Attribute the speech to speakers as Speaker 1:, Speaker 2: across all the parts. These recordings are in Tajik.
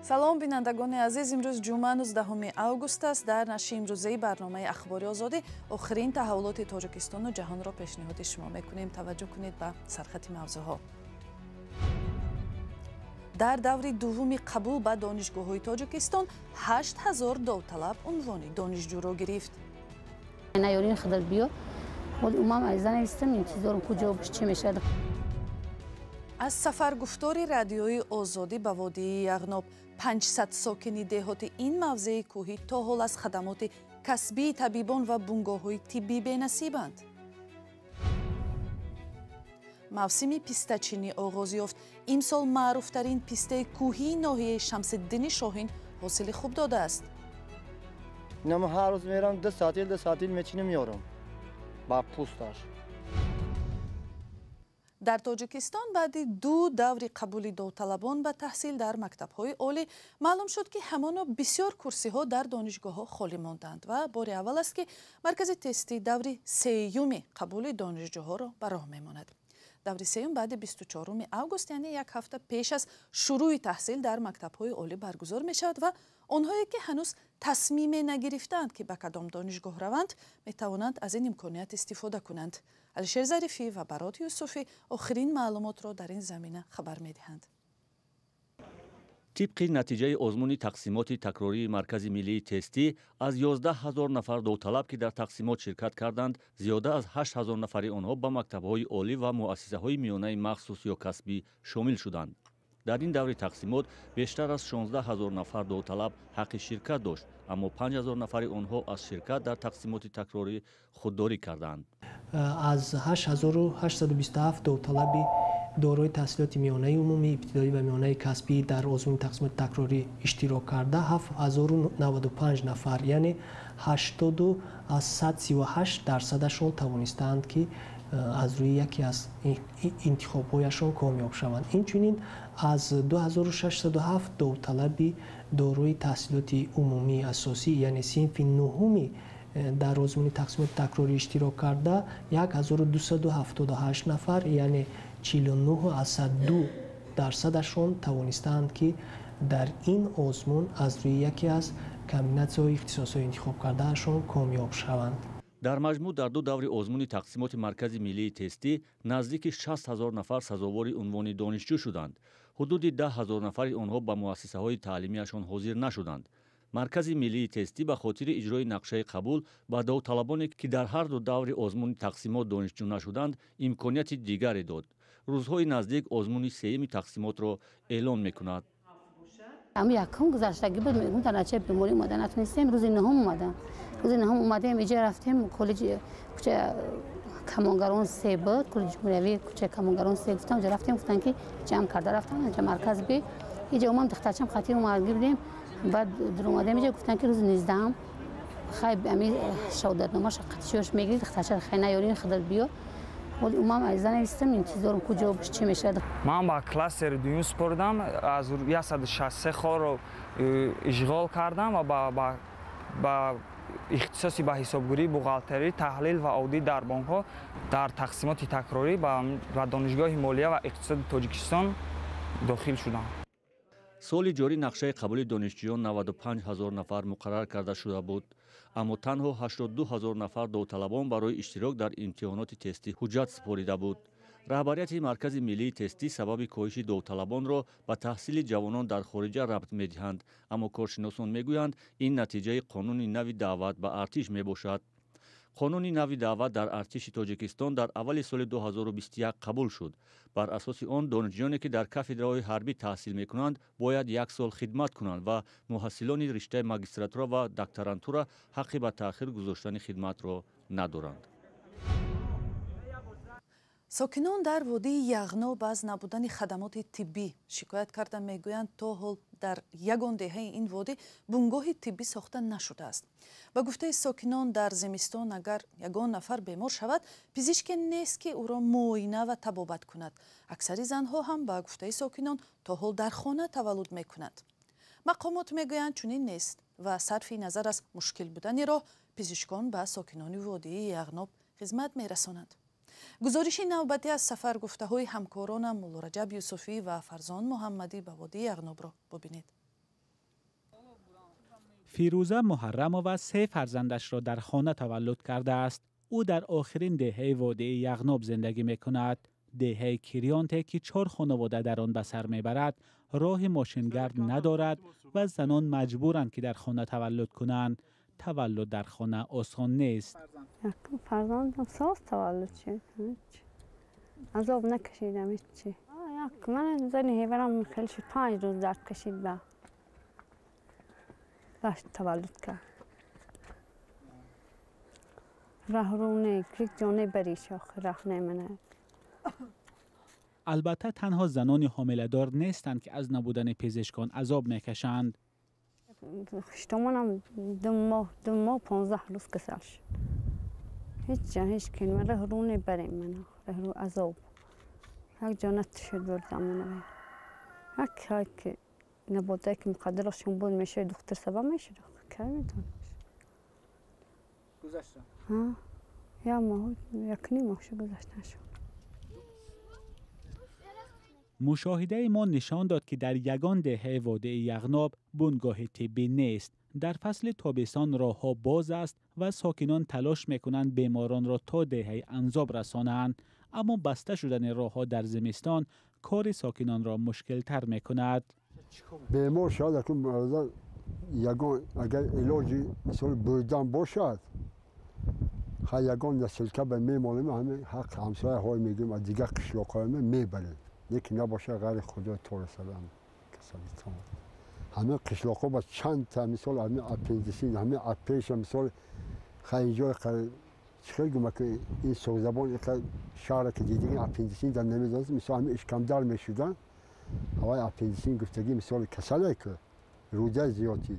Speaker 1: Салом, бинандагони азиз. Имрӯз ҷумъа, 19 август аст. Дар нашри имрӯзаи барномаи Ахбори Озодӣ охирин таҳаввулоти Тоҷикистону ҷаҳонро пешниҳоди шумо мекунем. Таваҷҷӯҳ кунед ба сархати мавзӯъҳо. Дар даври дуввуми қабул ба донишгоҳҳои Тоҷикистон 8000 довталаб унвони донишҷӯро гирифт.
Speaker 2: Наёрин худат биё. Умам ариза навистам, интизорам ку ҷавобш чӣ мешавад.
Speaker 1: Аз сафаргуфтори Радиои Озодӣ ба водии Яғноб: 500 сокини деҳоти ин мавзеи кӯҳӣ то ҳол аз хадамоти касбии табибон ва бунгоҳҳои тиббӣ бенасибанд. Мавсими пистачинӣ оғоз ёфт. Имсол маъруфтарин пистаи кӯҳии ноҳияи Шамсиддини Шоҳин ҳосили хуб додааст.
Speaker 3: Инама ҳар рӯз мерам, 2 сатил, 2 сатил мечинем, меорам ба пӯсташ.
Speaker 1: Дар Тоҷикистон баъди ду даври қабули довталабон ба таҳсил дар мактабҳои олӣ маълум шуд, ки ҳамоно бисёр курсиҳо дар донишгоҳҳо холӣ монданд ва бори аввал аст, ки маркази тестӣ даври сеюми қабули донишҷӯҳоро ба роҳ мемонад. Даври сеюм баъди 24 август, яъне як ҳафта пеш аз шурӯъи таҳсил дар мактабҳои олӣ баргузор мешавад ва онҳое, ки ҳанӯз тасмиме нагирифтаанд, ки ба кадом донишгоҳ раванд, метавонанд аз ин имконият истифода кунанд. Алишер Зарифӣ ва Барот Юсуфӣ охирин маълумотро дар ин замина хабар медиҳанд.
Speaker 4: Тибқи натиҷаи озмуни тақсимоти такрории Маркази миллии тестӣ, аз 11 ҳазор нафар довталаб, ки дар тақсимот ширкат карданд, зиёда аз 8 ҳазор нафари онҳо ба мактабҳои олӣ ва муассисаҳои миёнаи махсус ё касбӣ шомил шуданд. Дар ин даври тақсимот бештар аз 16 ҳазор нафар довталаб ҳаққи ширкат дошт, аммо 5 ҳазор нафари онҳо аз ширкат дар тақсимоти такрорӣ худдорӣ карданд.
Speaker 5: Аз 8827 довталаби дорои таҳсилоти миёнаи умумӣ, ибтидоӣ ва миёнаи касбӣ дар озмуни тақсимоти такрорӣ иштирок карда, 7095 нафар, яъне 80,38 дарсадашон тавонистаанд, ки аз рӯи яке аз интихобҳояшон комёб шаванд. Инчунин аз 2607 довталаби дорои таҳсилоти умумии асосӣ, яъне синфи нуҳуми, дар озмуни тақсимоти такрорӣ иштирок карда, 1278 нафар, яъне 49,2 дарсадашон тавонистаанд, ки дар ин озмун аз рӯи яке аз комбинатсияҳои ихтисосҳои интихобкардаашон комёб шаванд.
Speaker 4: Дар маҷмӯъ дар ду даври озмуни тақсимоти Маркази миллии тестӣ наздики 60 ҳазор нафар сазовори унвони донишҷӯ шуданд. Ҳудуди 10 ҳазор нафари онҳо ба муассисаҳои таълимиашон ҳозир нашуданд. Маркази миллии тестӣ ба хотири иҷрои нақшаи қабул ба довталабоне, ки дар ҳар ду даври озмуни тақсимот донишҷӯ нашуданд, имконияти дигаре дод. Рӯзҳои наздик озмуни сеюми тақсимотро эълон мекунад.
Speaker 2: Ам якум гузаштагӣ буд, мегум, дар натиҷаи беморӣ омада натунистем. Рӯзи нуҳум омадам. Рӯзи нуҳум омадем, иҷа рафтем, коллеҷи кӯча Камонгарон се буд, коллеҷи ҷумҳуриявӣ, кӯчаи Камонгарон се гуфтам. Уҷа рафтем, гуфтанд, ки ҷамъ карда рафтам инҷа марказ би. Иҷа омам, духтарчам хатир омадагӣ будем. Баъд дуромадем иҷа, гуфтанд, ки рӯзи 19-ам хай ами шаҳодатномаша қатишиёш мегирӣ. Духтарча хай наёрин, худат биё. Умам ариза навистам, интизорам ку ҷавобш чӣ мешавад.
Speaker 6: Ман ба кластери дуюм супордам, аз 163 холро ишғол кардам ва ба ихтисоси ба ҳисобгирии бухгалтерӣ, таҳлил ва аудит дар бонкҳо дар тақсимоти такрорӣ ба Донишгоҳи молия ва иқтисоди Тоҷикистон дохил шудам.
Speaker 4: Соли ҷорӣ нақшаи қабули донишҷӯён 95 ҳазор нафар муқаррар карда шуда буд, аммо танҳо 82 ҳазор нафар довталабон барои иштирок дар имтиҳоноти тестӣ ҳуҷҷат супорида буд. Раҳбарияти Маркази миллии тестӣ сабаби коҳиши довталабонро ба таҳсили ҷавонон дар хориҷа рабт медиҳанд, аммо коршиносон мегӯянд, ин натиҷаи қонуни нави даъват ба артиш мебошад. Қонуни нави даъват дар артиши Тоҷикистон дар аввали соли 2021 қабул шуд. Бар асоси он донишҷӯёне, ки дар кафедраҳои ҳарбӣ таҳсил мекунанд, бояд як сол хидмат кунанд ва муҳассилони риштаи магистратура ва докторантура ҳаққи ба таъхир гузоштани хидматро надоранд.
Speaker 1: Сокинон дар водии Яғноб аз набудани хадамоти тиббӣ шикоят карда, мегӯянд, то ҳол дар ягон деҳаи ин водӣ бунгоҳи тиббӣ сохта нашудааст. Ба гуфтаи сокинон, дар зимистон агар ягон нафар бемор шавад, пизишке нест, ки ӯро муоина ва табобат кунад. Аксари занҳо ҳам, ба гуфтаи сокинон, то ҳол дар хона таваллуд мекунанд. Мақомот мегӯянд, чунин нест ва сарфи назар аз мушкил будани роҳ, пизишкон ба сокинони водии Яғноб хизмат мерасонанд. Гузориши навбатӣ аз сафаргуфтаҳои ҳамкоронам Муллораҷаб Юсуфӣ ва Фарзон Муҳаммадӣ ба водии Яғнобро бубинед.
Speaker 7: Фирӯза Муҳаррамова се фарзандашро дар хона таваллуд кардааст. Ӯ дар охирин деҳаи водии Яғноб зиндагӣ мекунад. Деҳаи Кирёнте, ки 4 хонавода дар он ба сар мебарад, роҳи мошингард надорад ва занон маҷбуранд, ки дар хона таваллуд кунанд. Таваллуд дар хона осон нест.
Speaker 8: Фарзандам соз таваллуд шуд. Азоб накашидам ҳеҷ. Ман зани ҳеварам хеле шуд, 5 рӯз дард кашид, ба баш таваллуд кард. Раҳрӯ не, як ҷоне бариш, охир раҳ намена.
Speaker 7: Албатта танҳо занони ҳомиладор нестанд, ки аз набудани пизишкон азоб мекашанд.
Speaker 8: Хуштомонам 2 моҳ, 2 моҳ 15 рӯз касал шуд. Ҳеҷ ҷо ҳеҷ кин ман раҳрӯ небарем, ман раҳрӯ азоб. Як ҷо натушуд бурдам ман. Як ки набода ки муқаддарашон буд мешуд, духтур сабаб мешуд, кай медонам.
Speaker 7: Гузашта?
Speaker 8: Ҳа, як моҳ, 1.5 моҳ шуд гузаштаншон.
Speaker 7: Мушоҳидаи мо нишон дод, ки дар ягон деҳаи водии Яғноб бунгоҳи тиббӣ нест. Дар фасли тобистон роҳҳо боз аст ва сокинон талош мекунанд беморонро то деҳаи Анзоб расонанд. Аммо баста шудани роҳҳо дар зимистон кори сокинонро мушкилтар мекунад.
Speaker 9: Бемор шояд ягон агар илоҷи мисол бурдан бошад, ха ягон насилка ба мемонем, ҳамин ҳақ ҳамсояҳое мегӯем, аз дигар қишлоқҳое мебарем. Лекин набошад ғайри худо торасадам касалитон. Ҳамин қишлоқҳо ба чанд та мисол ҳамин аппендисит, ҳамин аппеша мисол ха инҷо чӣ гума ки ин соғзабон шаҳре ки дидагин аппендисит дар намедонист, мисол ҳамин ишкамдар мешудан, ҳавай аппендисит гуфтагӣ мисол касале ки рӯдаи зиёдӣ.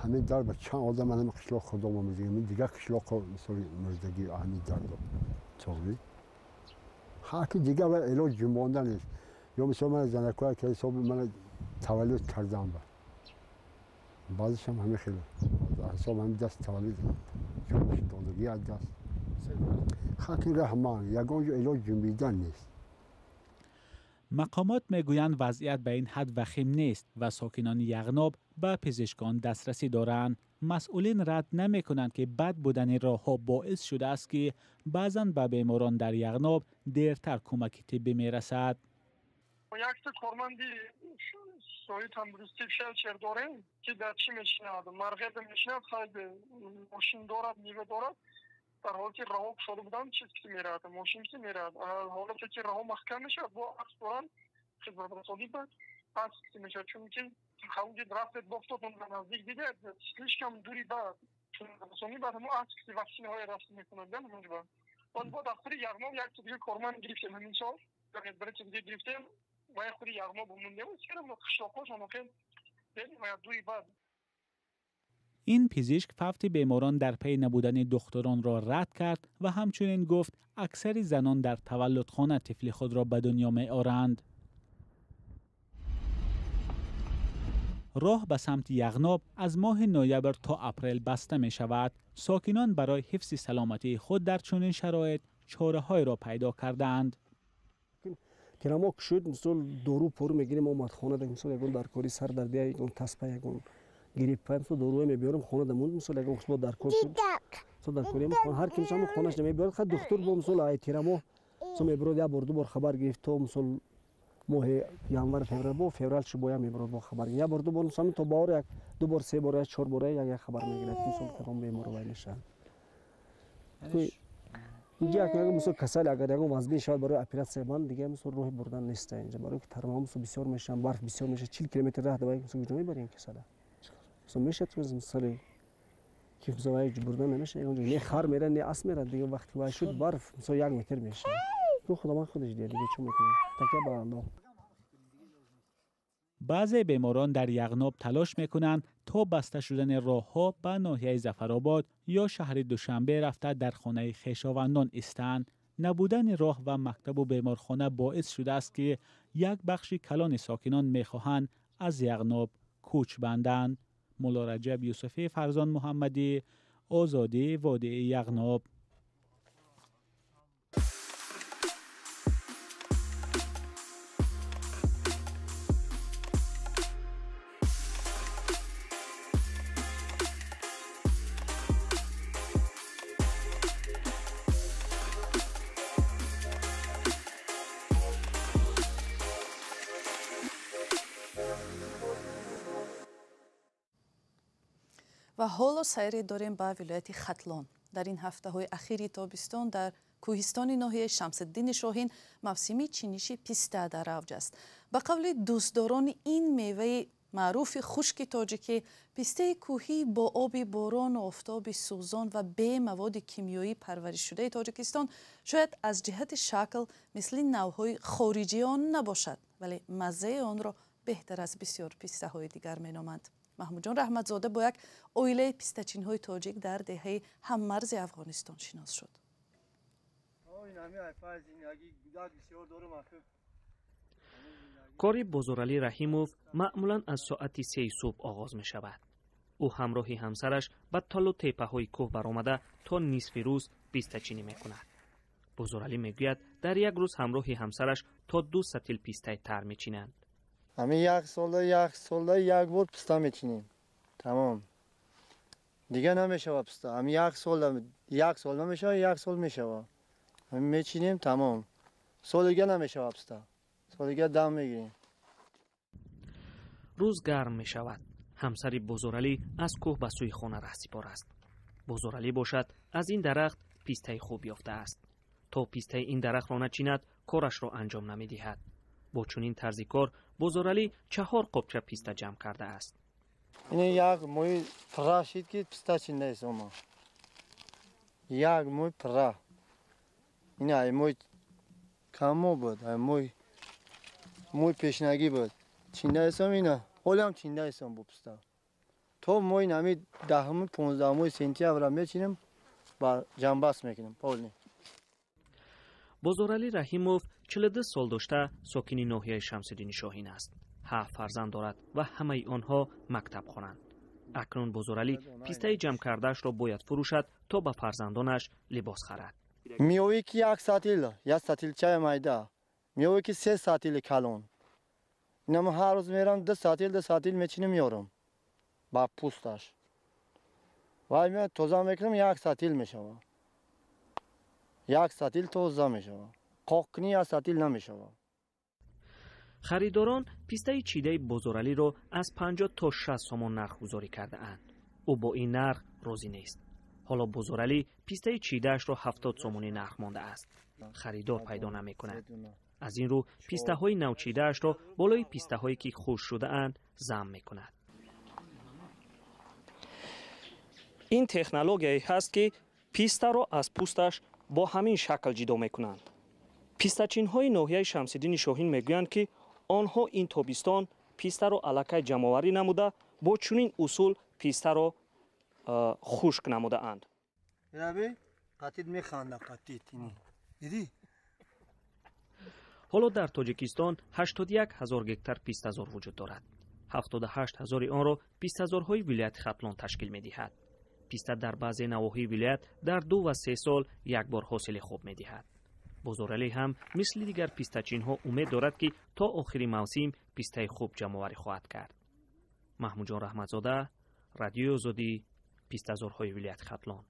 Speaker 9: Ҳамин дар ба чанд одам ҳамин қишлоқ худомо мезигем, дигар қишлоқҳо мисол мурдагӣ ҳамин дардо тоғрӣ. Ҳаки дигар ва илоҷ ҷунбонда нест. Ё мисол ман занакое ки ҳисоби ман таваллуд кардам ба. Баъзешам ҳамин хел ҳисоб ҳамин даст таваллуд додагӣ аз даст. Хаки раҳман ягон ҷо илоҷ ҷунбидан нест.
Speaker 7: Мақомот мегӯянд вазъият ба ин ҳад вахим нест ва сокинони Яғноб ба пизишкон дастрасӣ доранд. Масъулин рад намекунанд, ки бад будани роҳҳо боис шудааст, ки баъзан ба беморон дар Яғноб дертар кӯмаки тиббӣ мерасад.
Speaker 10: Якта корманди соҳаи тандурустӣ фелдшер дорем, ки дар чӣ мешинад? Марғеба мешинад, хайби мошин дорад, нива дорад. Дар ҳолати раҳо кушода будан чиз ки меравад, мошин ки меравад. Ҳолате ки раҳо маҳкам мешавад, бо асп доранд хизматрасонӣ ба асп ки мешавад, чунки ҳавҷи рафтед бофтотон дар наздик дидед, слишком дури ба хизматрасонӣ ба ҳамон асп ки ваксинаҳое рафт мекунанд ҳамонҷо. Боз бо дафтари Яғноб як дига корманд гирифтем ҳамин сол, як дига гирифтем ва як худи Яғноб мондем, чаро қишлоқҳошон охир дури бад.
Speaker 7: Ин пизишк фавти беморон дар пай набудани духтуронро рад кард ва ҳамчунин гуфт аксари занон дар таваллудхона тифли худро ба дунё меоранд. Роҳ ба самти Яғноб аз моҳи ноябр то апрел баста мешавад. Сокинон барои ҳифзи саломатии худ дар чунин шароит чораҳоеро пайдо кардаанд.
Speaker 11: Тирамо шуд, мисол дору пору мегирем, омад хона, мисол ягон даркори сар дардия, ягон таспа, ягон гриппа, мисол доруе мебиёрем хона дамон, мисол ягон хусбо даркор шуд, мисол даркорем ҳар ки мисол хонаш намебиёрад, ха духтур бо мисол ай тирамо мисол мебирод, як бор ду бор хабар гирифт то мисол моҳи январ феврал, бо феврал шуд боя мебирод бо хабар, як бор ду бор мисол то баҳор як ду бор се бор як чор бор як хабар мегирад, мисол кадом бемор вай мешавад. Инҷа як мисол касал агар ягон вазбин шавад барои оператсия ман дигар мисол роҳи бурдан нест инҷа, барои ки тармаҳо мисол бисёр мешаванд, барф бисёр мешавад, 40 километр раҳ давай мисол куҷо мебарем касала? Мисол мешавад мисоли ки мисол вай бурдан намешавад, ягон ҷо не хар мерад, не асп мерад, дигар вақти вай шуд барф мисол 1 метр мешавад. Ку Худованд худаш диҳад, дигар чӣ мекунем? Такя ба Аллоҳ.
Speaker 7: Баъзе беморон дар Яғноб талош мекунанд то баста шудани роҳҳо ба ноҳияи Зафаробод ё шаҳри Душанбе рафта дар хонаи хешовандон истанд. Набудани роҳ ва мактабу беморхона боис шудааст, ки як бахши калони сокинон мехоҳанд аз Яғноб кӯч банданд. Мулло Раҷаб Юсуфӣ, Фарзон Муҳаммадӣ, Озодӣ, водии Яғноб.
Speaker 1: Ва ҳоло сайре дорем ба вилояти Хатлон. Дар ин ҳафтаҳои ахири тобистон дар кӯҳистони ноҳияи Шамсиддини Шоҳин мавсими чиниши писта дар авҷ аст. Ба қавли дӯстдорони ин меваи маъруфи хушки тоҷикӣ, пистаи кӯҳӣ бо оби борону офтоби сӯзон ва бе маводи кимиёӣ парваришшудаи Тоҷикистон шояд аз ҷиҳати шакл мисли навъҳои хориҷии он набошад, вале маззаи онро беҳтар аз бисёр пистаҳои дигар меноманд. Маҳмудҷон Раҳматзода бо як оилаи пистачинҳои тоҷик дар деҳаи ҳаммарзи Афғонистон шинос шуд.
Speaker 12: Кори Бозоралӣ Раҳимов маъмулан аз соати 3 субҳ оғоз мешавад. Ӯ ҳамроҳи ҳамсараш ба талу теппаҳои кӯҳ баромада то нисфи рӯз пистачинӣ мекунад. Бозоралӣ мегӯяд, дар як рӯз ҳамроҳи ҳамсараш то 2 сатил пистаи тар мечинанд.
Speaker 3: Ҳамин як солда як бор писта мечинем. Тамом. Дига намешава писта. Ҳамин як сол намешава, як сол мешава. Ҳамин мечинем, тамом. Сол дига намешава писта. Сол дига дам мегирем.
Speaker 12: Рӯз гарм мешавад. Ҳамсари Бозоралӣ аз кӯҳ ба сӯи хона раҳсипор аст. Бозоралӣ бошад, аз ин дарахт пистаи хуб ёфтааст. То пистаи ин дарахтро начинад, корашро анҷом намедиҳад. Бо чунин тарзи кор Бозоралӣ 4 қопча писта ҷамъ кардааст.
Speaker 3: Ин як моҳи пурра шид, ки писта чиндаест ома. Як моҳи пурра. Ин ай моҳи каммо буд, ай моҳи пешнагӣ буд. Чиндаестам ина, ҳолиам чиндаестам бо писта. То моҳи нами 10-15 сентябрра мечинем, ба ҷамъбаст мекунем полни.
Speaker 12: Бозоралӣ Раҳимов 42 сол дошта сокини ноҳияи Шамсиддини Шоҳин аст. 7 фарзанд дорад ва ҳамаи онҳо мактаб хонанд. Акнун Бозоралӣ пистаи ҷамъ кардаашро бояд фурӯшад, то ба фарзандонаш либос харад.
Speaker 3: Миёвӣ ки як сатил, як сатилчаи майда, миёвӣ ки 3 сатили калон. Инам ҳар рӯз мерам 2 сатил, 2 сатил мечинем, меорам ба пӯсташ. Вай меояд тоза мекунам, як сатил мешавад. Як сатил тоза мешавад. Қоқ кунӣ як сатил намешавад.
Speaker 12: Харидорон пистаи чидаи Бозоралиро аз 50 то 60 сомон нархгузорӣ кардаанд. Ӯ бо ин нарх розӣ нест. Ҳоло Бозоралӣ пистаи чидаашро 70 сомонӣ нарх мондааст. Харидор пайдо намекунад. Аз ин рӯ пистаҳои навчидаашро болои пистаҳое ки хушк шудаанд зам мекунад. Ин технологияе ҳаст, ки пистаро аз пӯсташ бо ҳамин шакл ҷидо мекунанд. Пистачинҳои ноҳияи Шамсиддини Шоҳин мегӯянд, ки онҳо ин тобистон пистаро аллакай ҷамъоварӣ намуда, бо чунин усул пистаро хушк намудаанд. Ҳоло дар Тоҷикистон 81 ҳазор гектар пистазор вуҷуд дорад. 78 ҳазори онро пистазорҳои вилояти Хатлон ташкил медиҳад. Писта дар баъзе навоҳии вилоят дар 2 ва 3 сол як бор ҳосили хуб медиҳад. Бозоралӣ ҳам мисли дигар пистачинҳо умед дорад, ки то охири мавсим пистаи хуб ҷамъоварӣ хоҳад кард. Маҳмудҷон Раҳматзода, Радиои Озодӣ, пистазорҳои вилояти Хатлон.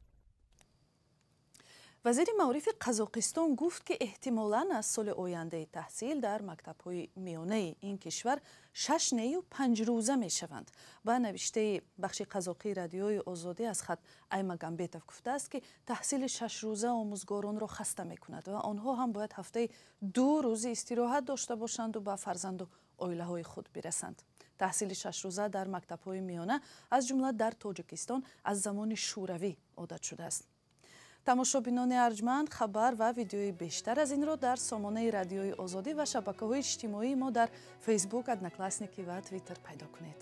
Speaker 1: Вазири маорифи Қазоқистон гуфт, ки эҳтимолан аз соли ояндаи таҳсил дар мактабҳои миёнаи ин кишвар 6 нею 5 рӯза мешаванд. Ба навиштаи бахши қазоқии Радиои Озодӣ аз хат Аймагамбетов гуфтааст, ки таҳсили 6 рӯза омӯзгоронро хаста мекунад ва онҳо ҳам бояд ҳафтаи 2 рӯзи истироҳат дошта бошанду ба фарзанду оилаҳои худ бирасанд. Таҳсили 6 рӯза дар мактабҳои миёна аз ҷумла дар Тоҷикистон аз замони Шӯравӣ одат шудааст. Тамошобинони арҷманд, хабар ва видеои бештар аз инро дар сомонаи Радиои Озодӣ ва шабакаҳои иҷтимоии мо дар Фейсбук, Одноклассники ва Твиттер пайдо кунед.